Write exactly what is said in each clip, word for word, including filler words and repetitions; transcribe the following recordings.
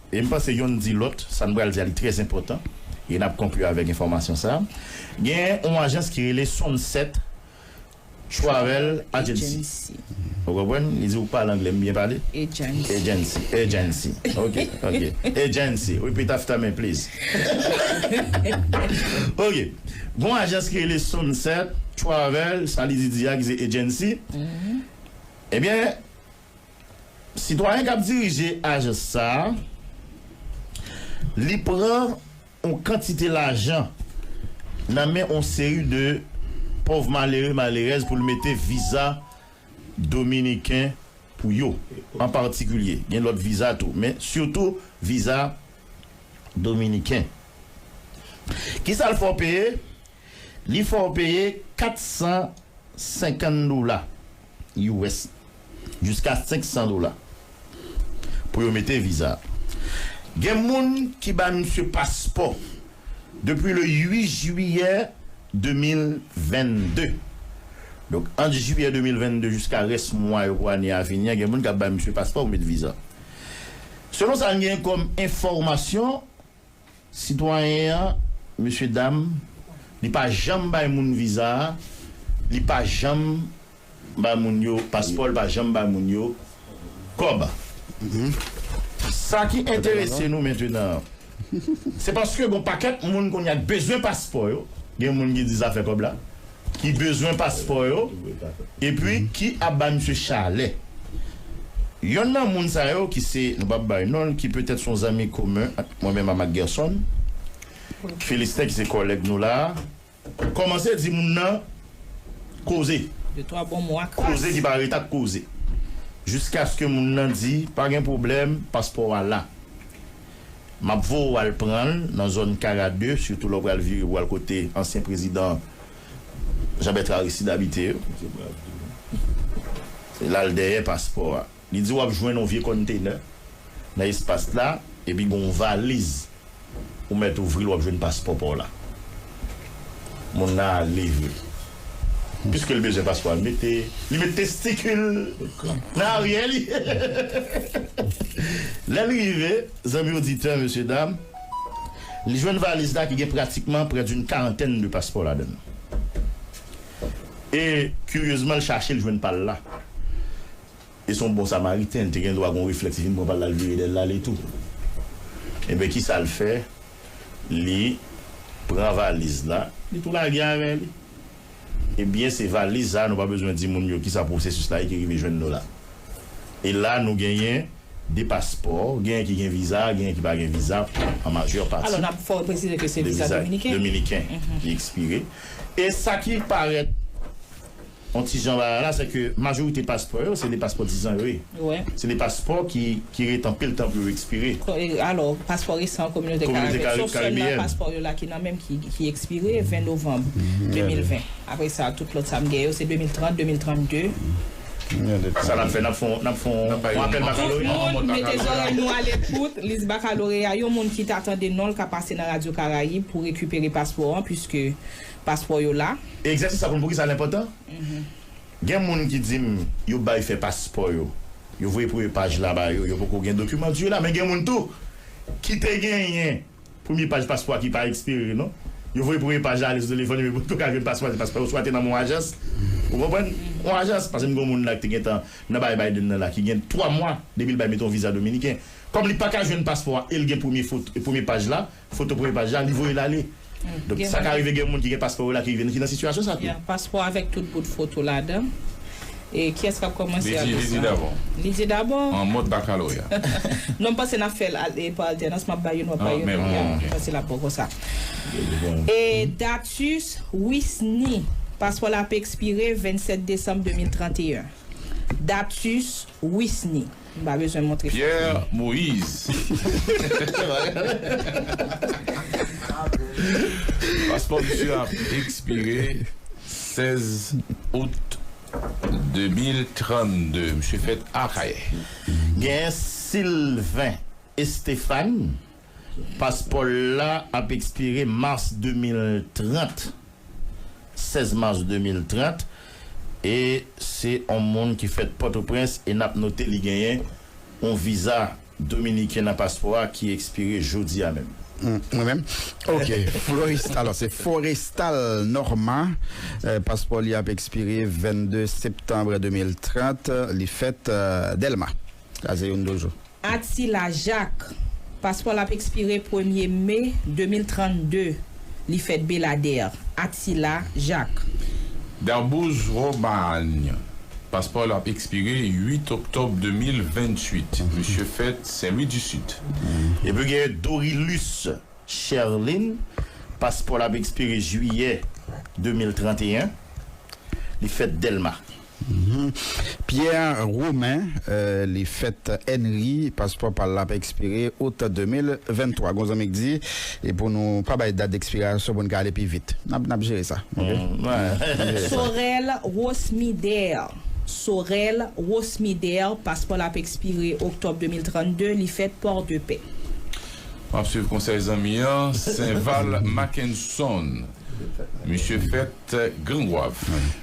E m panse yonn di lòt, sa n pral di a li trè enpòtan. E n ap konkli avèk enfòmasyon sa a. Gen yon ajans ki rele Sunset Travel Agency. Agency. Ou konprann? Li di ou pale anglè, m byen pale? Agency. Agency. Agency. Ok, ok. Agency. Repeat after me, please. Ok. Gon ajans ki rele Sunset Travel, sa li di di a ki se agency. Ebyen, sitwayen k ap dirije ajans sa a, li pran yon kantite lajan nan men yon seri de pòv malere, malerèz pou l mete viza dominiken pou yo, an patikilye. Gen lòt viza tou, men sitou viza dominiken. Kisa l fè w peye? Li fè w peye kat san senkant dola U S, jiska senk san dola pou yo mete viza. Gen moun ki ba misye paspò depi le uit jiyè de mil venn de. Donk, ant jiyè de mil venn de jiska rès mwa yo pou ane a vini an, gen moun k ap ba misye paspò pou met viza. Selon sa n gen kòm enfòmasyon, sitwayen an, mesye dam, li pa janm bay moun viza a, li pa janm bay moun yo paspò, li pa janm bay moun yo kòb. Sa ki enterese nou mentenan, se paske gon pakèt moun kounye a k bezwen paspò yo. Gen moun ki di zafè kòb la, ki bezwen paspò yo, epi ki ap ba misye chalè. Yonn nan moun sa yo ki se, nou p ap bay non l, ki petèt se yon zanmi komen ant mwen menm ak Gerson, Philistin ki se kòlèg nou la a, kòmanse di moun nan koze. De twa bon mo a kras. Koze ki pa rete ak koze. Jiskaske moun nan di, pa gen pwoblèm, paspò a la. M ap voye w al pran l nan zòn Kara de, sitou lè w pral vire pou w al kote ansyen prezidan Jean Bertrand Aristide abite yo. Se la l dèyè paspò a. Li di w ap jwenn yon vye kòntenè nan espas la, epi gen yon valiz. Ou mèt ouvri l, w ap jwenn paspò pa w la. Moun nan ale vre. Piske l bezwen paspò a, l mete, li met testikil nan aryè li. Lè l rive, zanmi oditè, mesye dam, li jwenn valiz la ki gen pratikman près d'une quarantaine de paspò ladan l. E, kiryezman, l chache, l jwenn pa l la. E se yon bon samariten, li te gen dwa gen yon reflèks, li vin pran pa l la, l vire dèyè l, l ale tou. Ebyen, kisa l fè? Li pran valiz la, li tou lage avè li. Ebyen, se valiz sa, nou pa bezwen di moun yo kisa pwosesis la ye ki rive jwenn nou la. E la, nou genyen de paspò, genyen ki gen viza, genyen ki pa gen viza, an majè pati. Alò, n ap fè w presize ke se de viza viza dominiken. Dominiken ki ekspire. E sa ki parèt yon ti jan bagay la, se ke majorite paspò yo, se de paspò diz an yo ye. Wi. Se de paspò ki, ki ret anpil tan pou yo ekspire. Ko-, e, alò, paspò resan Kominote Kominote Karayib, Karayib, sof sèlman Karayib. Paspò yo la ki nan men m ki, ki ekspire ven novanm de mil ven. Apre sa, tout lòt sa m gen yo, se de mil trant, de mil trant de. Sa n ap fè, n ap fè, n ap fè yon apèl bakalorya. Tout moun, mete zòrèy nou a lekout, lis bakalorya, yon moun ki ta tande non l ka pase nan Radyo Karayib pou rekipere paspò an, piske paspò yo la. Egzèsis sa konn poukisa l enpòtan? Gen moun ki di m yo bay fè paspò yo. Yo voye premye paj la ba yo, yo poko gen dokiman di yo la, men gen moun tou ki te genyen premye paj paspò a ki pa ekspire, non. Yo voye premye paj la ale sou telefòn yo, men pou ka jwenn paspò, se paspò yo swa te nan yon ajans. Ou konprann? Yon ajans, paske m gen yon moun la ki te gentan nan bay Biden nan la, ki gen twa mwa depi l bay mete yon viza dominiken. Kòm li pa ka jwenn paspò a e l gen premye foto, premye paj la, foto premye paj la, li voye l ale. Donk, sa ka rive gen moun ki gen paspò yo la ki rive ki nan sitiyasyon sa tou. Ya, paspò avèk tout bout foto ladan. E kiyès k ap kòmanse avèk sa? Lydie dabò. Lydie dabò? An mòd bakalorya. Non, m panse n ap fè l al-, e, pa altènans, m ap ba youn, w ap ba youn. M panse l ap bon konsa. E Datus Wisny, paspò l ap ekspire vennsèt desanm de mil tranteyen. Datus Wisny. M pa bezwen montre foto. Pierre Moïse. Paspò misye ap ekspire sèz out de mil trannde. Misye fèt Akayè. Gen Sylvain Stéphane. Paspò l la ap ekspire mas de mil trant. Sèz mas de mil trant, e se yon moun ki fèt Pòtoprens, e n ap note li genyen yon viza dominiken nan paspò a ki ekspire jodi a menm. Mwen menm? Ok. Florestal, se Forestal Norma. Paspò li ap ekspire vennde septanm de mil trant. Li fèt Dèlma. Sa se youn toujou. Atila Jak. Paspò l ap ekspire premye me de mil trannde. Li fèt Beladè. Atila Jak. Darbouz Romagn. Paspò l ap ekspire uit oktòb de mil venntuit. Misye fèt Sen Lwi di Sid. Epi gen Dorilus Cherline. Paspò l ap ekspire jiyè de mil tranteyen. Li fèt Dèlma. Pierre Romain, li fèt Henry, paspò pa l ap ekspire out de mil venntwa. Gon zanmi k di, e pou nou pa bay dat dekspirasyon pou n ka ale pi vit. N ap, n ap jere sa. Ok? Sorel Rosmider. Sorel Rosmider, paspò l ap ekspire oktòb de mil trannde, li fèt Pòdepè. M ap swiv konsèy zanmi an, Senval Mackenson. Misye fèt Grangwav.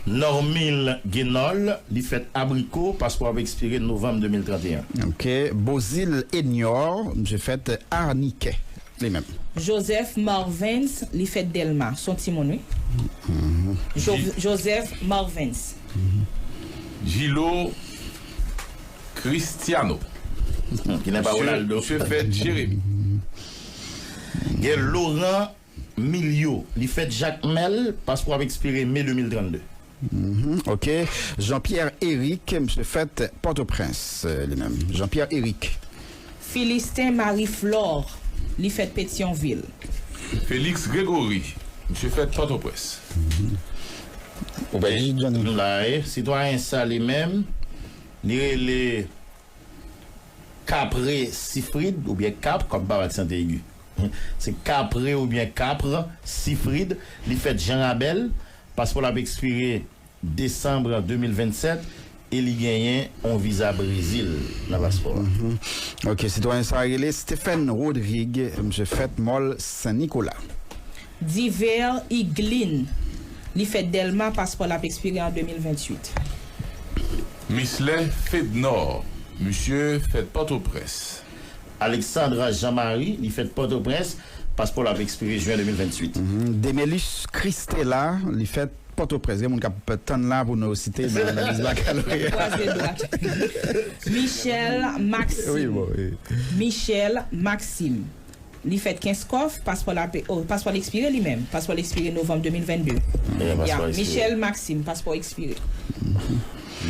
Normil Genol, li fèt Abriko, paspò ap ekspire novanm de mil tranteyen. Ok. Bozil Enior, misye fèt Anikè, li menm. Joseph Marvens, li fèt Dèlma. Se yon timoun, wi. Jo- Joseph Marvens. Gilo Cristiano. Ki nan pa Ronaldo. Misye fèt Jeremi. Gen Laurent Milio, li fèt Jakmèl, paspò ap ekspire me de mil trannde. Ok. Jean-Pierre Eric, misye fèt Pòtoprens, li menm. Jean-Pierre Eric. Philistin Marie Flore, li fèt Petyonvil. Félix Grégory, misye fèt Pòtoprens. Ou pa di Johnny. Nou la, e, sitwayen sa li menm, li rele Kapre Sifrid, oubyen Kap, kòm pa ak sante egi. Se Kapre oubyen Kapre Sifrid, li fèt Jan Rabèl, paspò l ap ekspire desanm de mil vennsèt, e li genyen yon viza Brezil nan paspò a. Ok, sitwayen sa a rele Stephen Rodrigue, misye fèt Mòl Sen Nikola. Diver Iglin, li fèt Dèlma, paspò l ap ekspire an de mil ventuit. Mislè Fednor, misye fèt Pòtoprens. Alexandre Jean Marie, li fèt Pòtoprens, paspò l ap ekspire jen de mil ventuit. Demelus Christela, li fèt Pòtoprens. Gen moun k ap tann la pou nou site nan analiz bakaloreya. Michel Maxime. Michel Maxime. Li fèt Kenskòf, paspò l ap, oh, paspò l ekspire li menm. Paspò l ekspire novanm de mil vennde. Ya, Michel Maxime, paspò ekspire.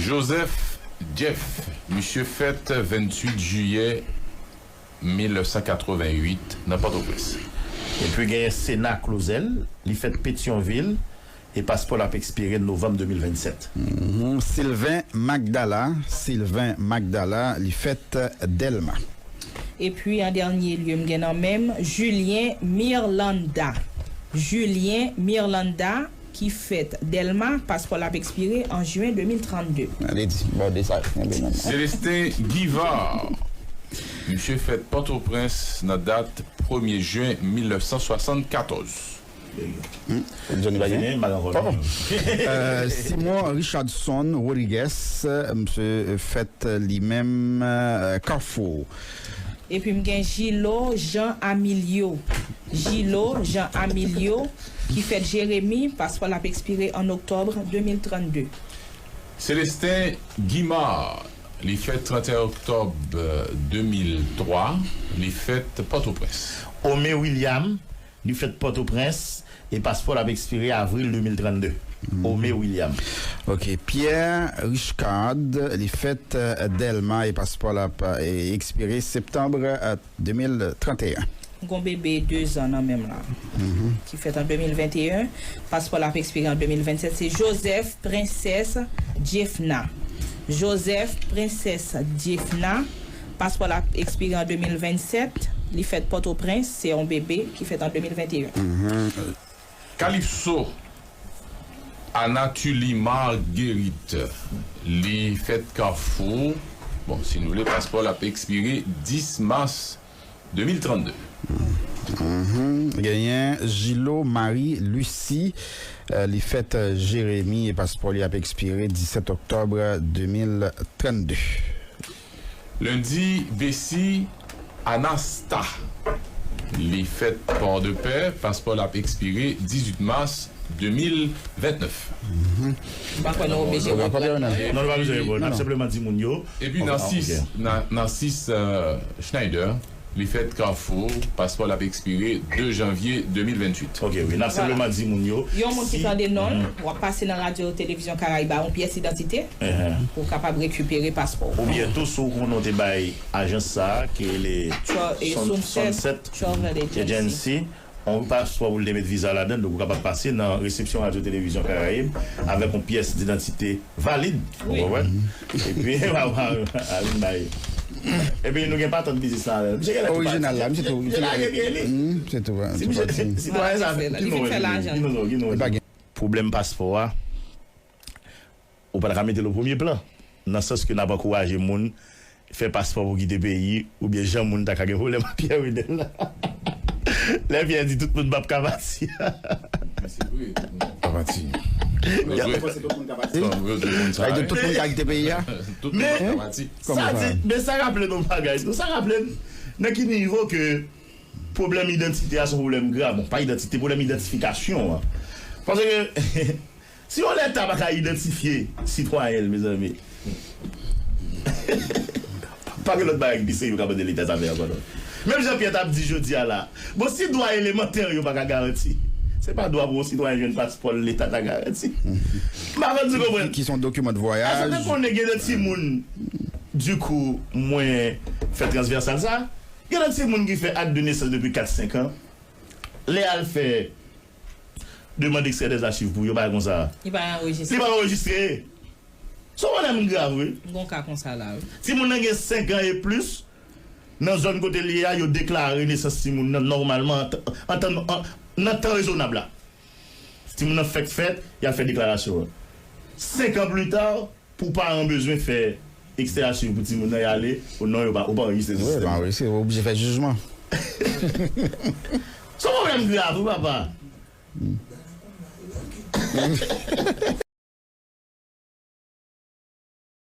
Joseph Jeff, misye fèt venntuit jiyè mil nèf san katrevennuit nan Pòtoprens. Epi genyen Sena Clausel, li fèt Petyonvil, e paspò l ap ekspire novanm de mil vennsèt. Sylvain Magdala, Sylvain Magdala, li fèt Dèlma. Epi, an dènye lye, m gen nan men m, Julien Mirlanda. Julien Mirlanda, ki fèt Dèlma, paspò l ap ekspire an jen de mil trannde. Alè di, bòde sa, kenbe nan men. Célestin Guivard, misye fèt Pòtoprens nan dat premye jen mil nèf san swasannkatòz. Johnny pa gen? Fini, m pa gen ankò. Simon Richardson Rodriguez, misye fèt li menm Kafou. Epi m gen Gilo Jean Amilio. Gilo Jean Amilio, ki fèt Jeremi, paspò l ap ekspire an oktòb de mil trannde. Célestin Guimard, li fèt trannteyen oktòb de mil twa, li fèt Pòtoprens. Ome William, li fèt Pòtoprens, e paspò l ap ekspire avril de mil trannde. Ome William. Ok, Pierre Richcard, li fèt Dèlma, e paspò l ap ekspire septanm de mil tranteyen. Gon bebe de zan nan men m la, ki fèt an de mil venteyen, paspò l ap ekspire an de mil vennsèt, se Joseph Princess Jeffna. Joseph Princess Jeffna, paspò l ap ekspire an de mil vennsèt, li fèt Pòtoprens, se yon bebe ki fèt an de mil venteyen. Calypso Anathulie Marguerite, li fèt Kafou. Bon, si nou vle, paspò l ap ekspire dis mas de mil trannde. Genyen Gilo Marie Lucie, li fèt Jeremi, e paspò li ap ekspire disèt oktòb de mil trannde. Lundi, Bessie Anasta. Li fèt Port-de-Paix, paspò l ap ekspire dizuit mas de mil ventnèf. M pa kwè nou oblije reprann. Non, nou pa bezwen reprann. N ap senpleman di moun yo. Epi Narcisse, Na- Narcisse euh, Schneider, li fèt Kafou, paspò l ap ekspire de janvye de mil venntuit. Ok, wi. N ap senpleman di moun yo. Yon moun ki tande non l, w ap pase nan Radyo Televizyon Karayib a yon pyès idantite pou w kapab rekipere paspò w. Oubyen tou, si w konnen w te bay ajans sa a, ki rele Sunset Travel Agency, yon paspò pou l te met viza ladan l, donk ou kapab pase nan resepsyon Radyo Televizyon Karayib avèk yon pyès didantite valid, ou konprann? Epi, w ap al bay. Epi, nou gen patant biznis la avè l. Misye genlè tou pati. Orijinal la, misye tou. Misye lage pye li. Si misye, sitwayen sa, ki nou, ki nou, ki nou. Pwoblèm paspò a, ou pa ta ka mete l o premye plan. Nan sans ke n ap ankouraje moun fè paspò pou kite peyi, oubyen jan moun ta ka gen pwoblèm ak Pierre Winel la. Lè Pierre di tout moun p ap ka pati. Men se vre, tout moun p ap ka pati. Tout moun ka kite peyi a? Tout moun p ap ka pati. Men sa di, men sa raple nou bagay tou. Sa raple n nan ki nivo ke pwoblèm idantite a se yon pwoblèm grav. Bon, pa idantite, pwoblèm idantifikasyon an. Paske si yon leta pa ka idantifye sitwayen l, mezanmi, pa gen lòt bagay ki pi serye yo ka mande leta sa fè ankò non. Menm jan Pierre t ap di jodi a la, bon, si dwa elemantè yo pa ka garanti, se pa dwa pou yon sitwayen jwenn paspò l leta ta garanti. M pa konn si w konprann. Ki se yon dokiman de vwayaj. Èske w te konnen gen de timoun, dikou, mwen fè transvèsal sa? Gen de timoun ki fè ak de nesans depi kat senk an. Lè y al fè demann ekstrè dèzachiv pou yo, bagay konsa. Li pa anrejistre. Li pa anrejistre. Se yon pwoblèm grav, wi. Gon ka konsa la, wi. Timoun nan gen senk an e plis, nan zòn kote l ye a, yo deklare nesans timoun nan nòmalman an t-, an tan, an, nan tan rezonab la. Timoun nan fèk fèt, y al fè deklarasyon an. Senk an pli ta, pou paran bezwen fè ekstrè achiv pou timoun nan y ale, o non, yo pa, ou pa anrejistre sou sistèm. Wi, pa anrejistre, ou oblije fè jijman. Se yon pwoblèm grav, wi, papa.